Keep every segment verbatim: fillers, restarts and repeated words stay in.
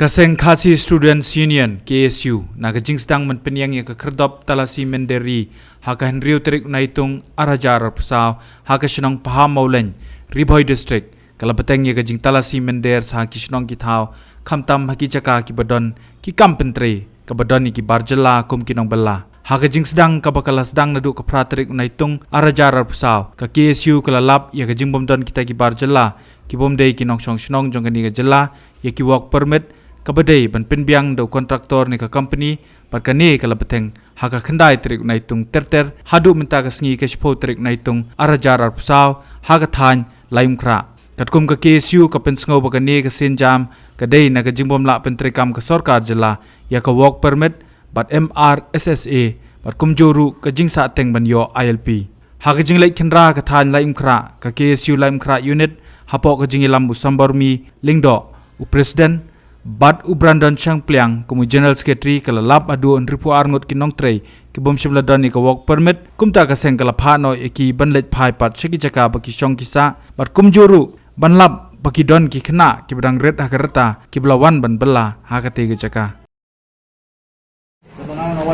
Ka seng Khasi Students Union, K S U, na ka jingsdang ban pynïeng ïa ka khyrdop talasi mynder ri ha ka hynriew tarik u Naitung arhajar arphew saw ha ka shnong Pahammawlein, Ri Bhoi District, ka la bteng ïa ka jingtalasi mynder sa ha ki shnong ki thaw, khamtam ha ki jaka kiba don ki kam pyntrei kaba don ïa ki bar jylla kum ki nongbylla. Ha ka jingsdang kaba ka la sdang naduh ka phra tarik u Naitung arhajar arphew saw, ka K S U ka la lap ïa ka jingbym don kita ki bar jylla kibym dei ki nongshong shnong jong kane ka jylla ïa ki work permit kaba dei ban pynbiang da u kontraktor ne ka kompani, bad kane ka la bteng ha ka khyndai tarik u Naitung ter ter haduh mynta ka sngi ka shiphew tarik u Naitung arhajar arphew saw ha ka thaiñ Laitumkhrah. Katkum ka K S U ka pynsngew ba kane ka sienjam ka dei na ka jingbym lah pyntreikam ka sorkar jylla ïa ka work permit bad M R S S A bad kumjuh ruh ka jingsahteng ban ïoh I L P. Ha ka jingleit khynra ka thaiñ Laitumkhrah, ka K S U Laitumkhrah Unit, hapoh ka jingïalam u Sambormi Lyngdoh, u President, bad u Brandon Shangpliang kum u General Secretary, ka la lap haduh hynriewphew ar ngut ki nongtrei kibym shym la don ïa ka work permit. Kumta ka seng ka la phah noh ïa ki ban leit phai pat sha ki jaka ba ki shong ki sah, bad kumjuh ruh ban lap ba ki don ki khynnah kiba dang rit ha ka rta kiba la wan ban bylla ha katei ka jaka. Na ka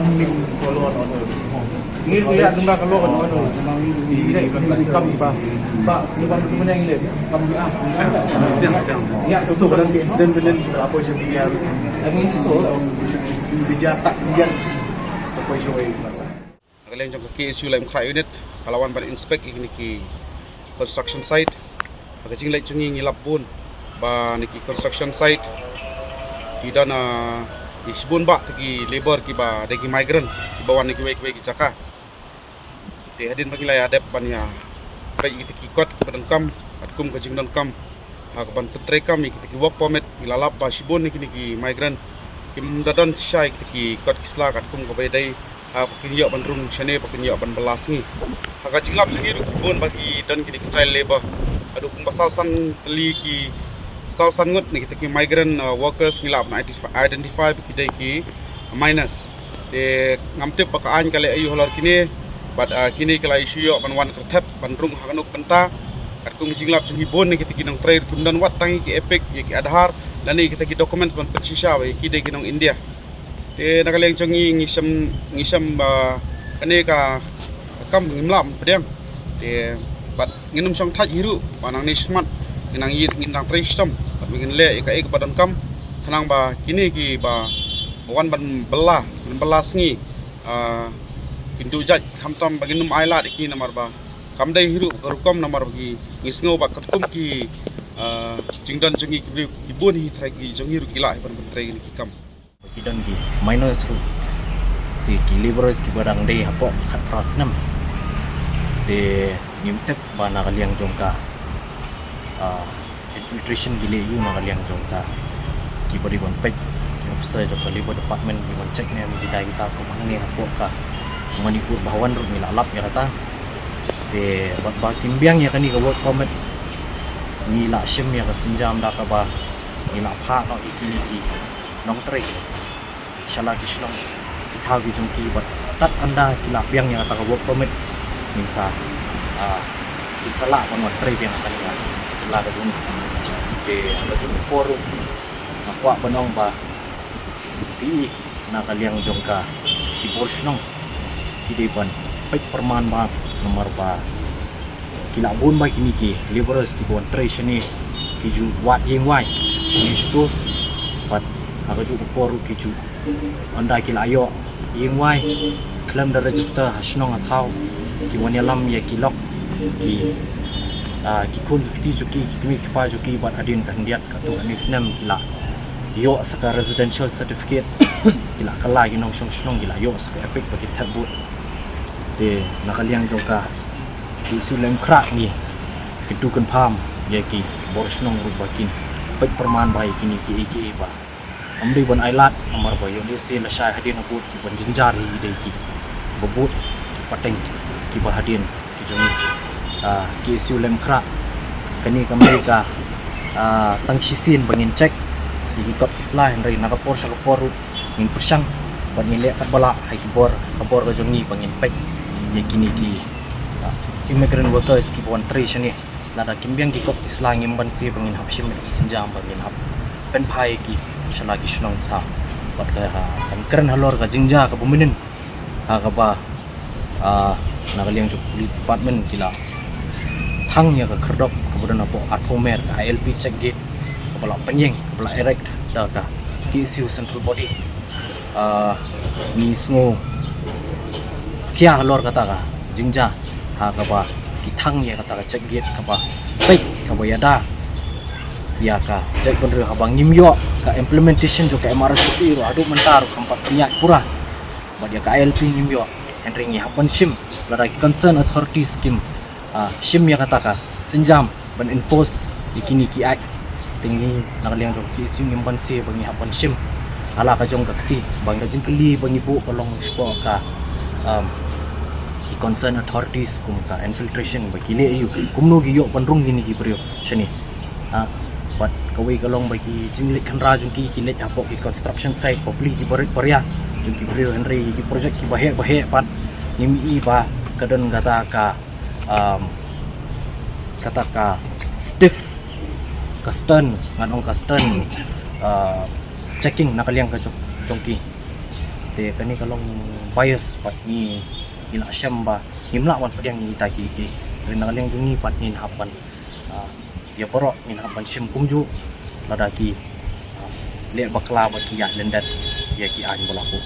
liang jong ka K S U Laitumkhrah Unit, ka la wan ban inspect ïa kine ki construction site. Ha ka jingleit jong ngi ngi lap bun ba na ki construction site ki don, ah, ki shibun bah ki labour kiba dei ki migrant kiba wan na kiwei kiwei ki jaka. Te hadien ba ngi la ïa dep ban ïa peit ïa kita ki kot kiba donkam, katkum ka jingdonkam ha kaban pyntreikam ïa kita ki work permit, ngi la lap ba shibun na kine ki migrant kim da don shisha ïa kita ki kot ki sla katkum kaba dei, ha, ba kin ïoh ban rung shane, ba kin ïoh ban bylla sngi. Ha ka jinglap jong ngi ruh ki bun ba ki don kine ki child labour. Haduh kumba saw san tylli ki, saw san ngut na kita ki migrant, uh, workers ngi lah ban identify, identify ba ki dei ki minors. Te ngam tip ba ka aiñ ka leh aïu halor kine, bad, uh, kine ki la ïoh shu ïoh ban wan kyrthep ban rung ha kano ka bynta. Katkum ka jinglap jong ngi bun na kita ki nongtrei ruh kim don wat tang ïa ki EPIC, ïa ki Aadhaar lane kita ki documents ban pynshisha ba ïa ki dei ki nong India. Te na ka liang jong ngi ngi shem, ngi shem ba kane ka kam ngim lah ban pdiang. Te bad ngin ym shong thait hi ruh ba nangne shakhmat ngin nang ïa, ngin nang trei shitom bad ngin leh ïa kaei kaba donkam khnang ba kine kiba wan ban bylla, ban bylla sngi, ah, kin duh jait, khamtam ba ngin ym ailad ïa ki namar ba kam dei hi ruh ka rukom namar ba ki, ngi sngew ba katkum ki, ah, jingdon jong ngi ki briew ki bun hi trai ki jong ngi ruh ki lah hi ban pyntrei kine ki kam. Ki don ki minors ruh, te ki labourers kiba dang dei hapoh khatphra snem. Te ngim tip ba na ka liang jong ka, ah, infiltration ki leh aïu na ka liang jong ka, kiba dei ban peit ki officer jong ka Labour Department ki ban check ne em kita kita kum hangne hapoh ka Manipur Bhawan ruh ngi la lap ïa kata. Te bad ba kim biang ïa kane ka work permit, ngi la shim ïa ka sienjam da kaba ngi la phah noh ïa kine ki nongtrei sha la ki shnong ki thaw ki jong ki bad tad ynda ki la biang ïa kata ka work permit, ngin sa, ah, kin sa lah ban wan trei biang ha kane ka jylla ka jong ngi. Te ha ka jong ka por ruh nga kwah ban ong ba phi, na ka liang jong ka ki bor shnong ki dei ban peit pyrman bha namar ba ki la bun bha kine ki labourers kiba wan trei shane, ki ju wad ïing wai shane shato. Bad ha ka juh ka por ruh ki ju, ynda ki la ïoh ïing wai, khlem da register ha shnong ha thaw, ki wan ïalam ïa ki lok, ki, ah, ki khun ki kti jong ki, ki kmie ki kpa jong ki bad hadien ka khyndiat katto katne snem ki la ïoh sa ka residential certificate, ki la kylla ki nongshong shnong, ki la ïoh sa ka EPIC ba ki thep vote. Te na ka liang jong ka K S U Laitumkhrah ngi kyntu kynpham ïa ki bor shnong ruh ba kin peit pyrman bha ïa kine kiei kiei ba ym dei ban ailad namar ba ïoh lehse lashai hadien ka vote ki ban jynjar hi dei kiba vote ki pateng kiba hadien ki jong ngi. Ah, K S U Laitumkhrah, kane kam dei ka, ah, tang shisien ba ngin check ïa ki kot ki sla, hynrei na ka por sha ka por ruh ngin pyrshang bad ngin leh katba lah ha ki bor, ka bor ka jong ngi ba ngin peit ïa kine ki, ah, immigrant workers kiba wan trei shane. Lada kim biang ki kot ki sla ngim banse ba ngin hap shim ïa ka sienjam ba ngin hap pynphai ïa ki sha la ki shnong thaw. Bad ka, ha, kan kren halor ka jingjia kaba mynnin, ha kaba, ah, na ka liang jong ka police department ki la thang ïa ka khyrdop kaba don hapoh Arthur Mer, ka I L P check gate kaba la pynïeng, kaba la erect da ka K S U central body. Ah, ngi sngew khia halor kata ka jingjia, ha kaba ki thang ïa kata ka check gate kaba peit, kaba ïada ïa ka jaitbynriew, haba ngim ïoh ka implementation jong ka M R S S A ruh, haduh mynta ruh kam pat pynïaid pura. Bad ïa ka I L P ngim ïoh, hynrei ngi hap ban shim, lada ki concern authorities kim, ah, shim ïa kata ka sienjam ban enforce ïa kine ki acts, te ngi na ka liang jong ka K S U ngim banse ba ngi hap ban shim ha la ka jong ka kti. Ba ka jingkylli ba ngi buh ka long shapoh ka, um, ki concern authorities kum ka infiltration, ba ki leh aïu, kumno ki ïoh ban rung kine ki briew shane. Ha, bad kawei ka long ba ki jingleit khynra jong ki, ki leit hapoh ki construction site, bapli ki barit baria jong ki briew, hynrei ki project kiba heh ba heh pat ngim i ba ka don kata ka, um, kata ka stiff, ka stern, ngan ong ka stern, uh, checking na ka liang ka jong, jong ki. Te kane ka long bias bad ngi, ngi la shem ba ngim lah ban pdiang ïa kita ki, ki. Hynrei na ka liang jong ngi pat ngin hap ban, ah, ïa baroh ngin hap ban shim kumjuh lada ki, ah, leh bakla bad ki ïaid lyndet ïa ki aiñ ba la buh.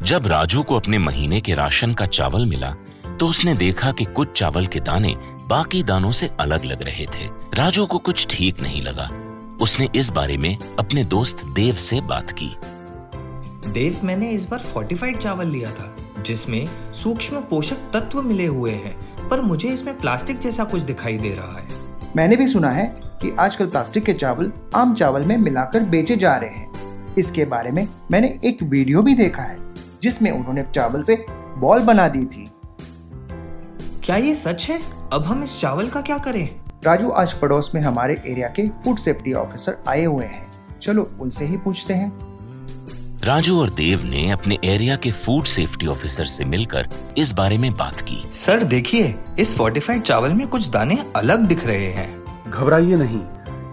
जब राजू को अपने महीने के राशन का चावल मिला, तो उसने देखा कि कुछ चावल के दाने बाकी दानों से अलग लग रहे थे। राजू को कुछ ठीक नहीं लगा। उसने इस बारे में अपने दोस्त देव से बात की। देव, मैंने इस बार फोर्टिफाइड चावल लिया था, जिसमें सूक्ष्म पोषक तत्व मिले हुए हैं, पर मुझे इसमें प्लास्टिक जैसा कुछ दिखाई दे रहा है। मैंने भी सुना है कि आजकल प्लास्टिक के चावल आम चावल में मिलाकर बेचे जा रहे हैं। इसके बारे में मैंने एक वीडियो भी देखा है, जिसमें उन्होंने चावल से बॉल बना दी थी। क्या ये सच है? अब हम इस चावल का क्या करें? राजू, आज पड़ोस में हमारे एरिया के फूड सेफ्टी ऑफिसर आए हुए हैं, चलो उनसे ही पूछते हैं। राजू और देव ने अपने एरिया के फूड सेफ्टी ऑफिसर से मिलकर इस बारे में बात की। सर, देखिए, इस फोर्टिफाइड चावल में कुछ दाने अलग दिख रहे हैं। घबराइए नहीं,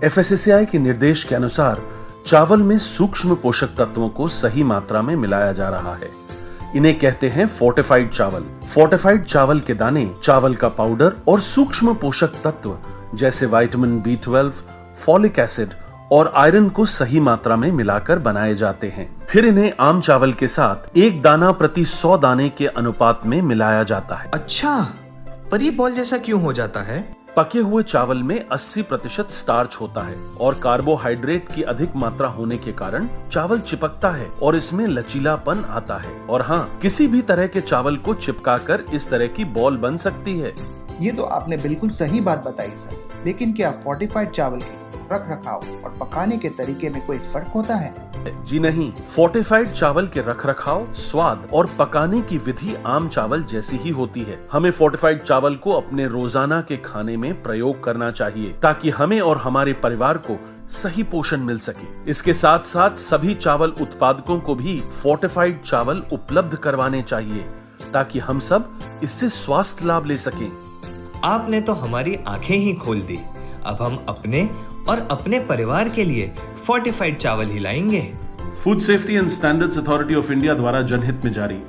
एफएसएसएआई के निर्देश के अनुसार चावल में सूक्ष्म पोषक तत्वों को सही मात्रा में मिलाया जा रहा है। इन्हें कहते हैं फोर्टिफाइड चावल। फोर्टिफाइड चावल के दाने, चावल का पाउडर और सूक्ष्म पोषक तत्व जैसे vitamin B twelve, folic acid और आयरन को सही मात्रा में मिलाकर बनाए जाते हैं। फिर इन्हें आम चावल के साथ एक दाना प्रति सौ दाने के अनुपात में मिलाया जाता है। अच्छा, पर ये बॉल जैसा क्यों हो जाता है? पके हुए चावल में अस्सी प्रतिशत स्टार्च होता है और कार्बोहाइड्रेट की अधिक मात्रा होने के कारण चावल चिपकता है और इसमें लचीलापन आता है। और हाँ, किसी भी तरह के चावल को चिपकाकर इस तरह की बॉल बन सकती है। ये तो आपने बिल्कुल सही बात बताई सर, लेकिन क्या फोर्टिफाइड चावल के रख रखाव और पकाने के तरीके में कोई फर्क होता है? जी नहीं, फोर्टिफाइड चावल के रखरखाव, स्वाद और पकाने की विधि आम चावल जैसी ही होती है। हमें फोर्टिफाइड चावल को अपने रोजाना के खाने में प्रयोग करना चाहिए, ताकि हमें और हमारे परिवार को सही पोषण मिल सके। इसके साथ साथ सभी चावल उत्पादकों को भी फोर्टिफाइड चावल उपलब्ध करवाने चाहिए, ताकि हम सब इससे स्वास्थ्य लाभ ले सकें। आपने तो हमारी आंखें ही खोल दी। अब हम अपने और अपने परिवार के लिए फोर्टिफाइड चावल ही लाएंगे। Food Safety and Standards Authority of India द्वारा जनहित में जारी।